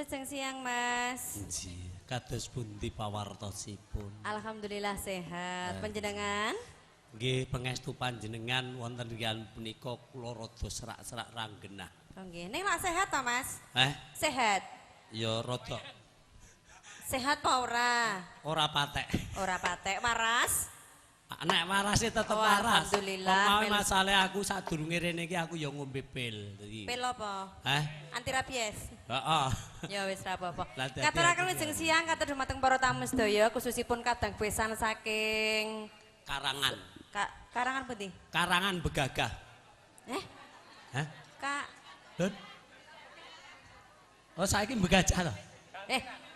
Wilujeng siang, Mas. Nggih, kados pundi pawartosipun? Alhamdulillah sehat. Panjenengan? Nggih, pangestu panjenengan wonten riyan punika kula rada serak-serak ranggenah. Oh nggih, ning lak sehat to, Mas? Sehat. Ya rada. Sehat apa ora? Ora patek. Ora patek, waras? Nek warase tetep waras. Alhamdulillah. Mau masalahe aku sadurunge rene iki aku ya ngombe pil. Pil apa? Anti rabies. Heeh. Ya wis ra apa-apa. Katuraken wilujeng siang katur dumateng para tamu sedaya khususipun kadang besan saking Karangan. Karangan pundi? Karangan Begagah. Hah? Kak. Lho. Oh saiki Begajah to?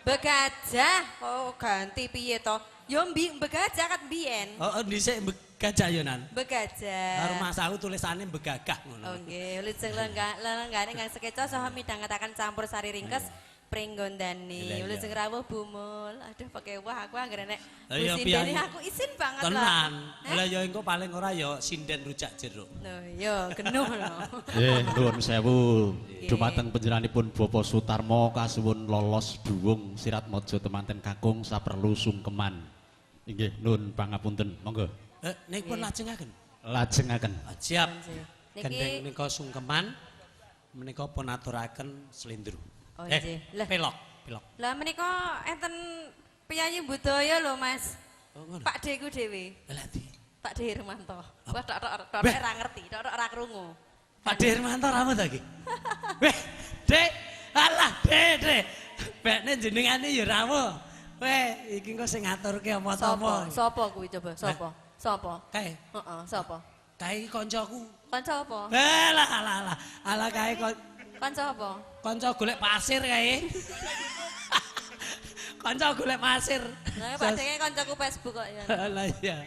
Begajah kok ganti piye to? Ya Begajah kat mbiyen. Oh, dhisik Begajah ya Nan. Begajah. Karo mas aku tulisane Begagah ngono. Oh nggih, wilujeng lenggane ingkang sekeca saha midhangetaken campur sari ringkes Pringgondani. Wilujeng rawuh Bu Mul. Aduh pekewah aku anggere nek Bu sindene aku isin banget lah. Tenan. Lah ya engko paling ora ya sinden rujak jeruk. Lho ya genuh lho. Nggih, nuwun sewu dumateng panjenenganipun Bapak Sutarmo kasuwun lolos duwung Siratmaja temanten kakung saperlu sungkeman. Nggih, nuwun pangapunten. Monggo. Niku pun lajengaken. Lajengaken. Siap. Gendeng menika sungkeman menika pun aturaken slendro. Oh nggih. Pelok, pelok. Lah menika enten piyayi budaya lho, Mas. Oh, ngono. Pak Deku dhewe. Lah di. Pak De Hermanto. Wah tok tok tok ora ngerti, tok tok ora krungu. Pak De Hermanto ra ta iki? Weh, Dek. Alah, Dek, Dek. Bekne jenengane ya rawuh. Weh, iki engko sing ngaturke apa ta apa? Sapa kuwi coba? Sapa? Sapa? Kae. Heeh, sapa? Kae kancaku. Kanca apa? Alah, alah, alah. Alah kae kanca apa? Kanca golek pasir kae. Kanca golek pasir. Lah Pak Denge kancaku Facebook kok ya. Lah iya.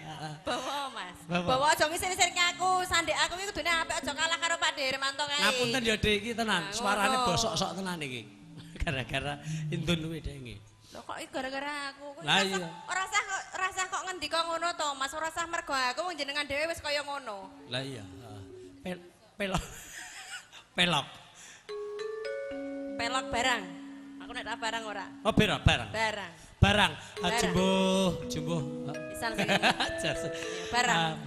Bawa Mas. Bawa aja ngisin-isinke aku, sandek aku iki kudune apik aja kalah karo Pak Hermanto kae. Ngapunten ya Dek iki tenan, suarane bosok-sok tenan iki. Gara-gara indun kuwi Dek. Lho kok gara-gara aku. Lah iya. Ora sah kok ngendika ngono to, Mas. Ora sah mergo aku wong jenengan dhewe wis kaya ngono. Lah iya. Pelok. Pelok. Pelok barang. Aku nek tak barang ora. Oh, barang. Barang. Barang. Jumbuh, jumbuh. Pisan sing. Barang.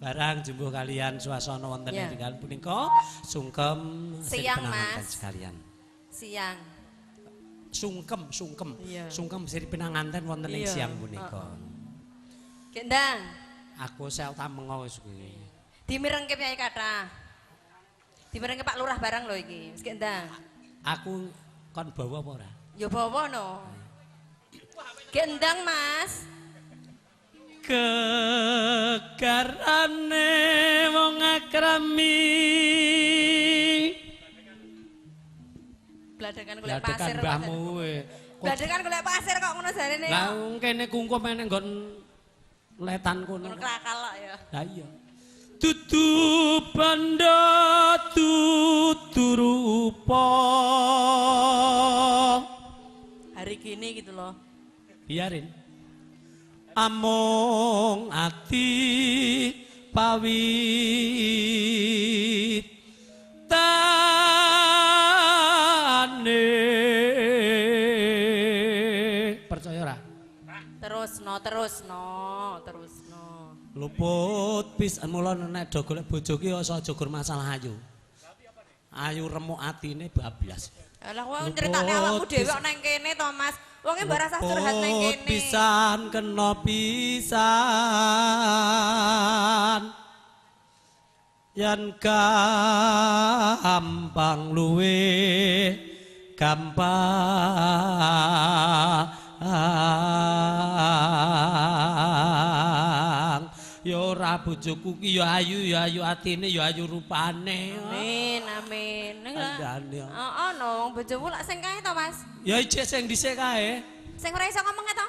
Barang jumbuh kalian suasana wonten ing dalan punika sungkem siang Mas. Sekalian. Siang. Sungkem, sungkem. Sungkem siri pinanganten wonten ing siang punika. Gendang. Aku sel tamengo wis kuwi. Dimirengke piye kathah. Dimirengke Pak Lurah barang lho iki. Wis gendang. Aku kon bawa apa ora? Ya bawa no. Gendang Mas. Kegarane wong akrami. Bladekan golek pasir. Bladekan mbahmu kowe. Bladekan golek pasir kok ngono jarene. Lah kene kungkum meneh nggon letan kono. Ngono krakal kok ya. Lah iya. Dudu banda dudu rupa. Hari gini gitu loh. Biarin. Amung ati pawit tane. Percaya ora? Terus no, terus no. Luput pisan mula nek do golek bojo ki aja gur masalah ayu. Ayu remuk atine bablas. Lah kowe nyritakne awakmu dhewe kok nang kene to Mas. Wong e mbok rasah curhat nang kene. Pisan kena pisan. Yen gampang luwe gampang. Ya ora bojoku ki ya ayu atine ya ayu rupane. Amin amin. Kandhane. Heeh no wong bojomu lak sing kae to Mas? Ya ijek sing dhisik kae. Sing ora iso ngomong to?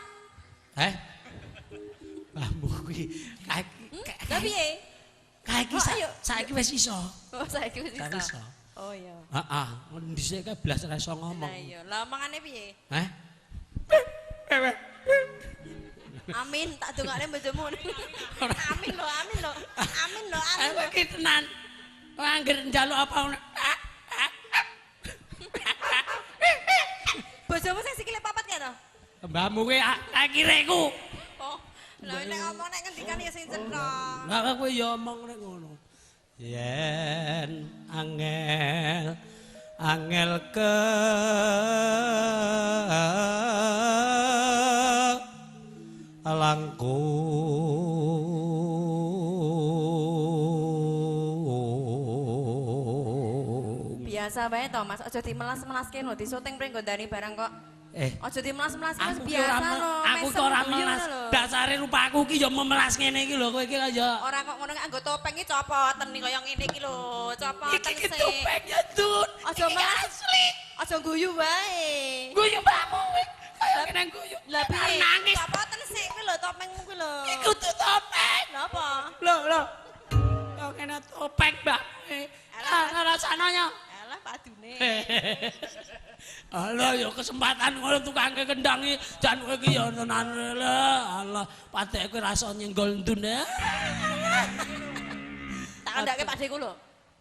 Heh. Bambu kuwi kae. Lah piye? Kae iki saiki wis iso. Oh saiki wis iso. Oh iya. Heeh, dhisik kae blas ora iso ngomong. Lah iya, lah omongane piye? Heh. Amin, tak dongakne bojomu. Amin lho, amin lho. Amin lho, amin. Aku iki tenan. Kok anggere njaluk apa ngono. Mbahmu kuwi akireku. Oh, lha nek ngomong nek ngendikan ya sing cetha. Lah kowe ya omong nek ngono. Yen angel angel ke langkung. Biasa wae to Mas, aja dimelas-melaske lho, disuting pringgondani barang kok. Aja dimelas-melaske wis biasa lho. Aku kok ora melas. Dasare rupaku ki ya memelas ngene iki lho, kowe iki ya. Ora kok ngono nganggo topeng iki copoten iki kaya ngene iki lho, copoten sik. Iki topeng ya, Dun. Aja melas asli. Aja guyu wae. Guyu mbakmu kowe. Kaya ngene guyu. Lah piye? Nangis. Copoten sik kuwi lho topengmu kuwi lho. Iku tuh topeng. Lha apa? Lho, lho. Kok kene topeng mbakmu. Ah, rasane ya. Alah padune. Alah ya kesempatan ngono tukang kendang iki jan kowe iki ya tenan lho. Alah padeke kowe rasa nyenggol ndune. Tak kandhake Pakdeku lho.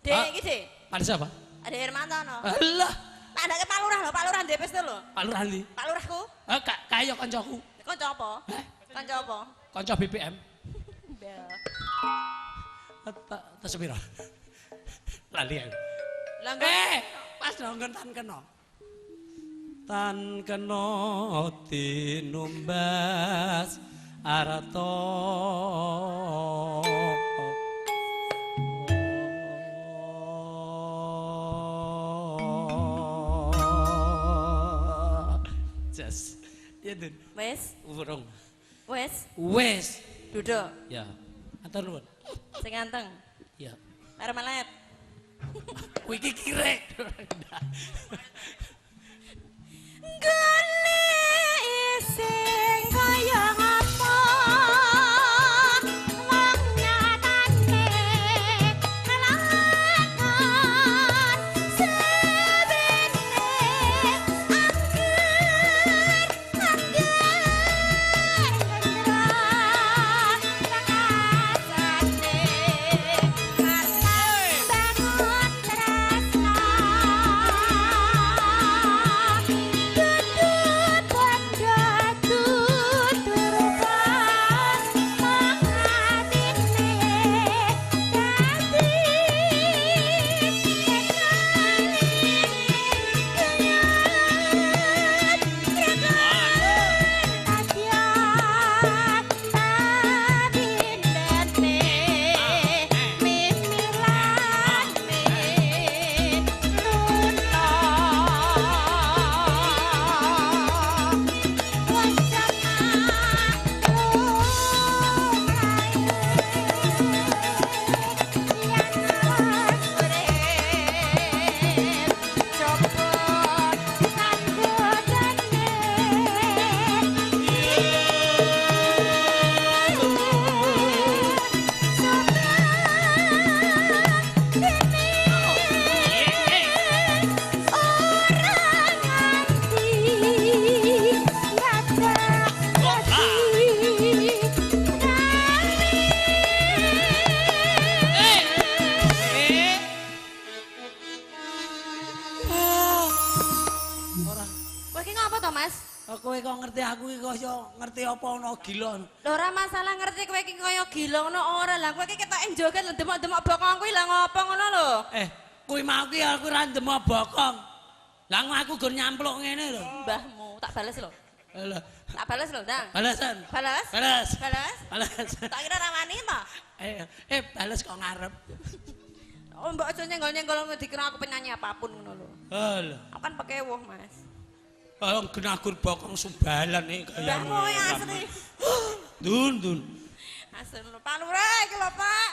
Dek iki, Dek. Pak siapa? Ade Hermanto no. Alah, tak kandhake Pak Lurah lho, Pak Lurah ndek pistol lho. Pak Lurah ndi? Pak Lurahku. Eh, kaya kancaku. Kanca apa? Kanca apa? Kanca BBM. Bel. Tes piro? Lali aku. Lah pas nonggon tan kena. Tan kena tinumbas arta. Jas. Ya, Dun. Wis. Urung. Wis. Wis. Duduk. Ya. Atur nuwun. Sing anteng. Ya. Arep melet. Kowe iki kirek. Golek sing kaya ngapa wong nyatane kelakon sebene angger angger gendra pakasane marang bangun tresna. Kowe kok ngerti aku iki kaya ngerti apa ana gila. Lho ora masalah ngerti kowe iki kaya gila ngono ora. Lah kowe iki ketoke joget lho demok-demok bokong kuwi lha ngopo ngono lho. Kuwi mau ki aku ora ndemok bokong. Lah aku gur nyampluk ngene lho. Mbahmu tak bales lho. Lho. Tak bales lho, Dang. Balesan. Bales? Bales. Bales. Bales. Tak kira ra wani to. Bales kok ngarep. Oh, mbok aja nyenggol-nyenggol dikira aku penyanyi apapun ngono lho. Lho. Aku kan pekewuh, Mas. Kalau genagur bokong subalan iki kaya ngono. Mbahmu asli. Dun dun. Asli lho, Pak Lurah iki lho, Pak.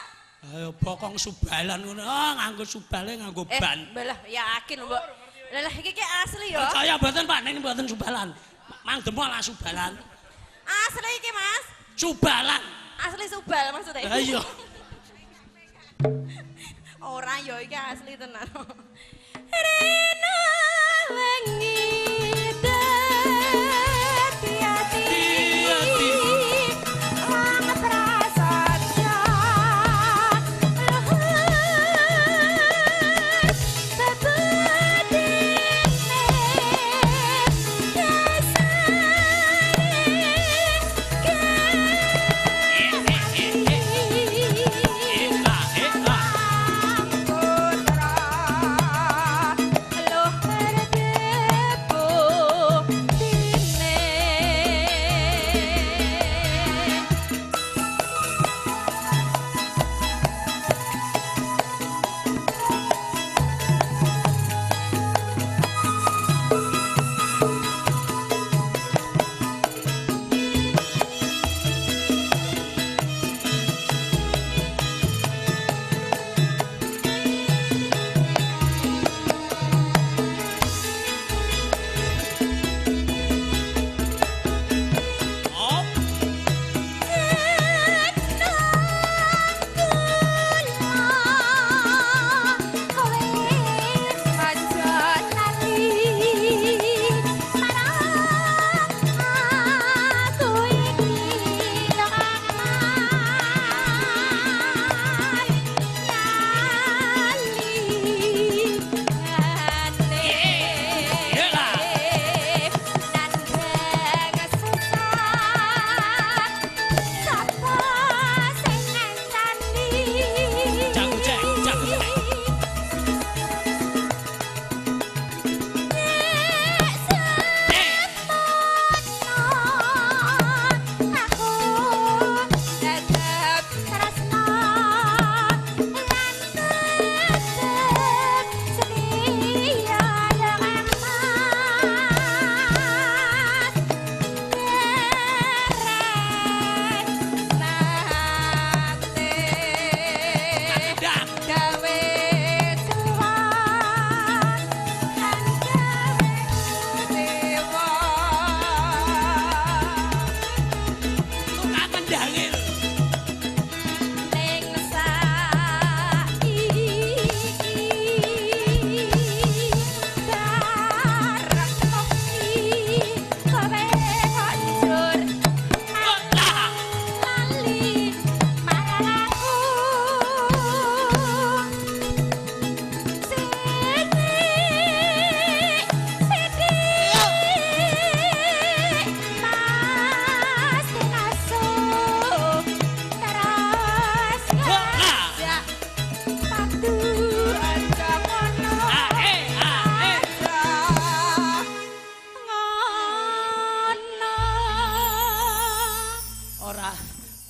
Ayo bokong subalan ngono. Oh, nganggo subale nganggo ban. Belah yakin lho, Mbok. Lah iki ki asli ya. Percaya mboten, Pak, ning mboten subalan. Mang demok lah subalan. Asli iki, Mas. Subalan. Asli subal maksudnya. Lah iya. Ora ya iki asli tenan. Rena wengi dadi ati wong prasaja luhur bebedine dasar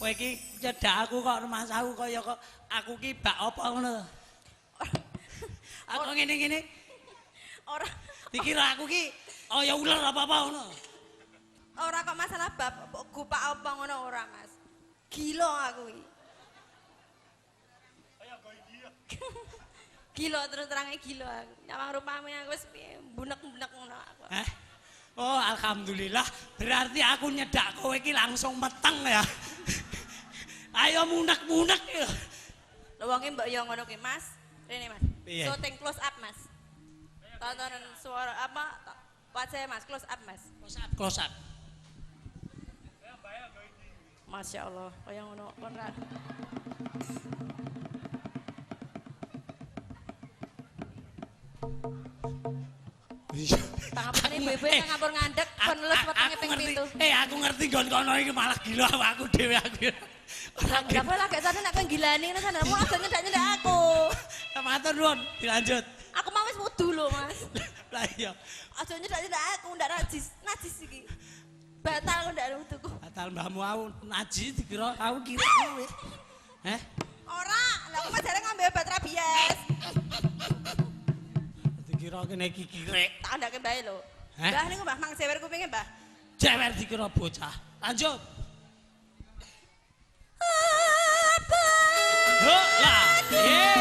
Kowe iki nyedak aku kok rumangsaku kaya kok aku ki bak apa ngono. Aku ngene-ngene. Ora. Dikira aku ki kaya uler apa-apa ngono. Ora kok masalah bab gupak apa ngono ora, Mas. Gila aku iki. Gila terus terangnya gila aku. Nyawang rupamu aku wis piye bunek-bunek ngono aku. Hah? Oh, alhamdulillah. Berarti aku nyedak kowe iki langsung meteng ya. Ayo munek-munek ya. Lho wonge mbok yo ngono ki, Mas. Rene, Mas. Piye? Syuting close up, Mas. Tontonan suara apa wajah Mas, close up, Mas. Close up, close up. Masya Allah, kaya ngono kon ra. Pangapurane ibu-ibu kang ngapur ngandhek kon lulus wetenge ping 7. Aku ngerti nggon kono iki malah gila aku dhewe aku. Ora Lah kowe lagi sana nek kowe gilani ngono sandarmu aja nyendak-nyendak aku. Matur nuwun, dilanjut. Aku mau wis wudu lho, Mas. Lah iya. Aja nyendak-nyendak aku ndak najis, najis iki. Batal aku ndak wuduku. Batal mbahmu aku najis dikira aku kira kowe. Heh? Ora, lah aku mah jare ngombe obat rabies. Dikira kene iki kirek. Tak andake mbae lho. Heh? Mbah niku Mbah mang jewer kupinge, Mbah. Jewer dikira bocah. Lanjut. Apa? Ho lah. Ye.